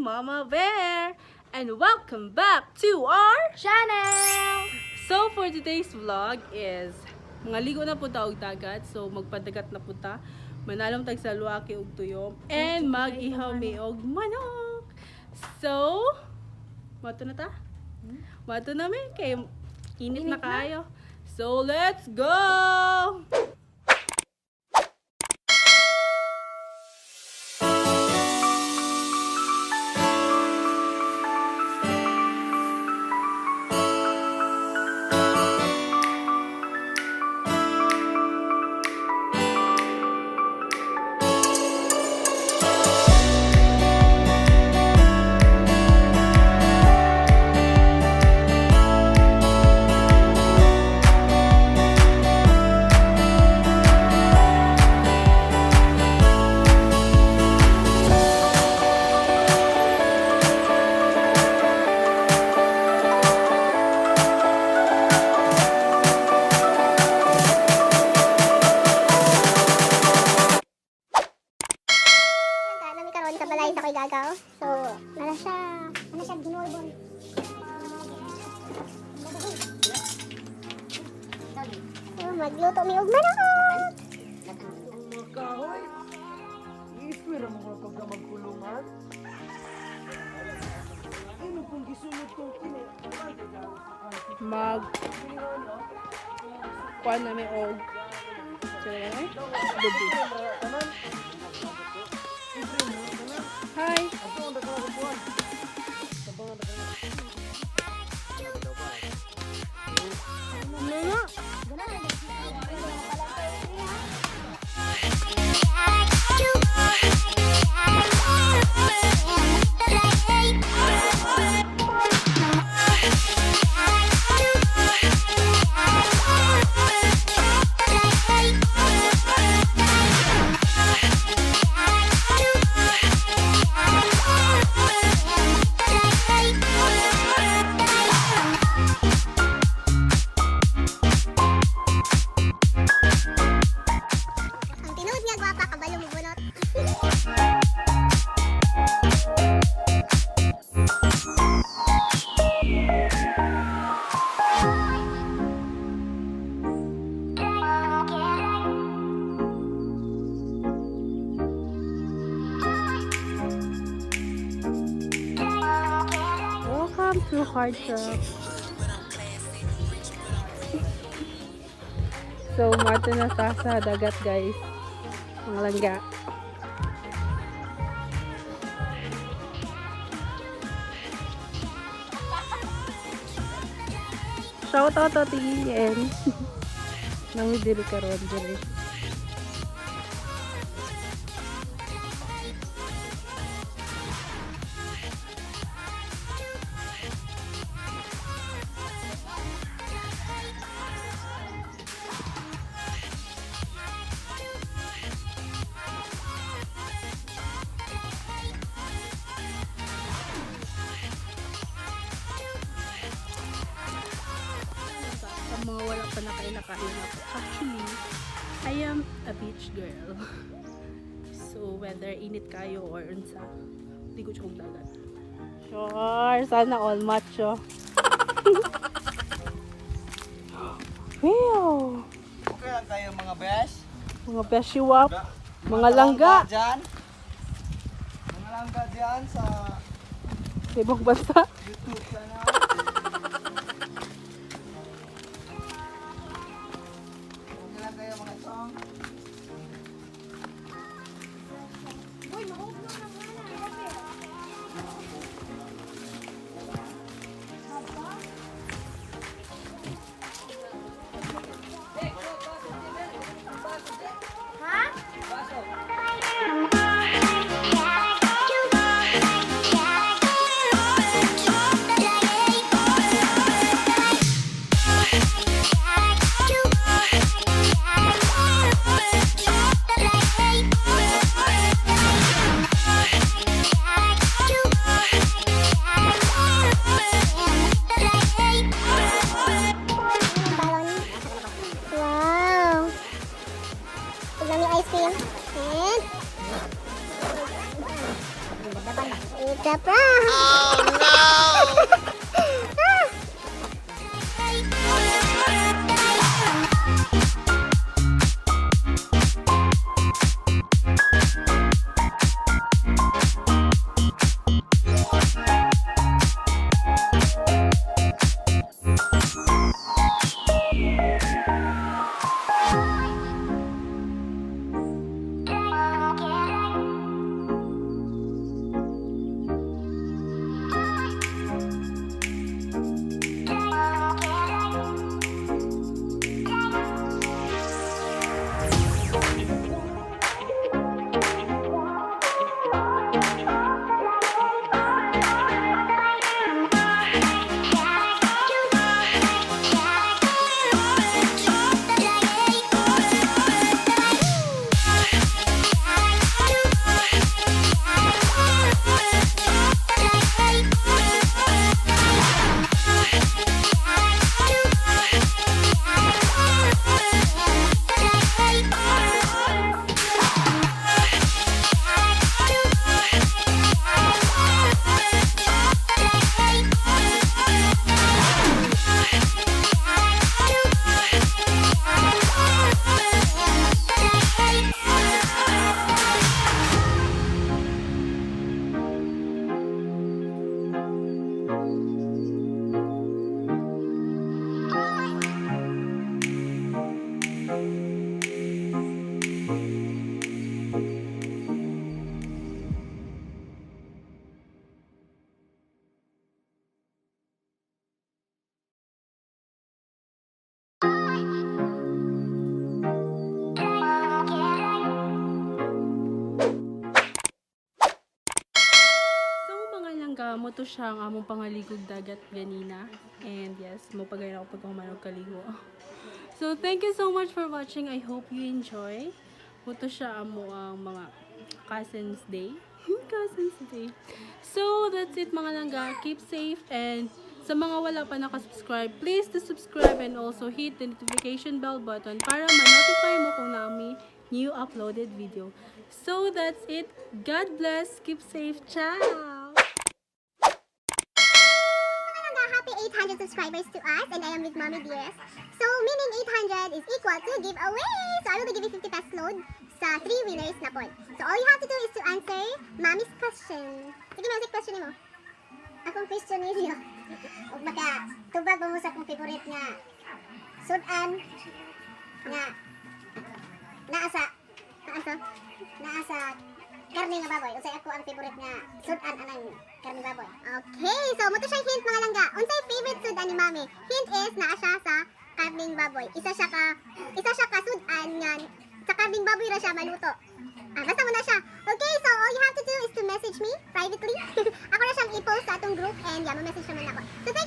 Mama Bear. And welcome back to our channel! So for today's vlog is mga ligo na po ta og dagat. So magpadagat na po ta. Manalom tag sa luaki og tuyo and mag-ihaw mi og manok. So, mato na ta? Mato na mi kay init na Init na. kaayo. So let's go! Nami karon sa balay sa Koygagaw. So, nara siya ginulbon. So, magluto mi og manok. Mga kahoy, iiswira mo ko pagka magkulungan. Ano kung gisunod kong kini? Mag kuan na mi og lubi. Hi. Ano na? Ang tinuod nga gwapa kabalo mo bunot. Welcome to Hard Rock. So, mato na sa dagat, guys. Mga langga. Shout out to TN. Nang diri karon diri. Sa mga wala pa nakain-nakain ako. Actually, I am a beach girl. So, whether init kayo or unsa, di ko siya kong dagat. Sure, sana all macho. Wow! Okay lang kayo, mga besh? Mga beshiwap, mga langga, Dyan? Mga langga dyan sa sa ibang bansa. YouTube channel. Okay lang kayo, mga chong? Ha? It's a prank! Oh no! Ah! So mga langga, mao to siya ang among pangaligog dagat ganina. And yes, mo pagayon ako pag human og kaligo. So thank you so much for watching. I hope you enjoy. Mao to siya amo ang mga Cousins Day. Cousins Day. So that's it, mga langga. Keep safe and sa mga wala pa nakasubscribe, please to subscribe and also hit the notification bell button para ma-notify mo kung naa mi new uploaded video. So that's it. God bless. Keep safe. Ciao! Mga langga, happy 800 subscribers to us and I am with Mommy Dearest. So, meaning 800 is equal to giveaway! So, I will be giving 50 pesos load sa 3 winners na po. So, all you have to do is to answer Mommy's question. Sige, Mami, question mo. Akong question ninyo. Ug maka tubag ba mo sa akong favorite nga sudan nga naa sa karne nga baboy? Unsay ako ang favorite nga sudan anang karne baboy? Okay, so mao to siya hint, mga langga. Unsay favorite sudan ni Mami? Hint is naa siya sa karning baboy. Isa siya ka sudan nga sa karning baboy ra siya maluto. Ah, basta mao na siya. Okay, so all you have to do is to message me privately. Ako na siyang i-post sa atong group and yeah, ma-message naman ako. So thank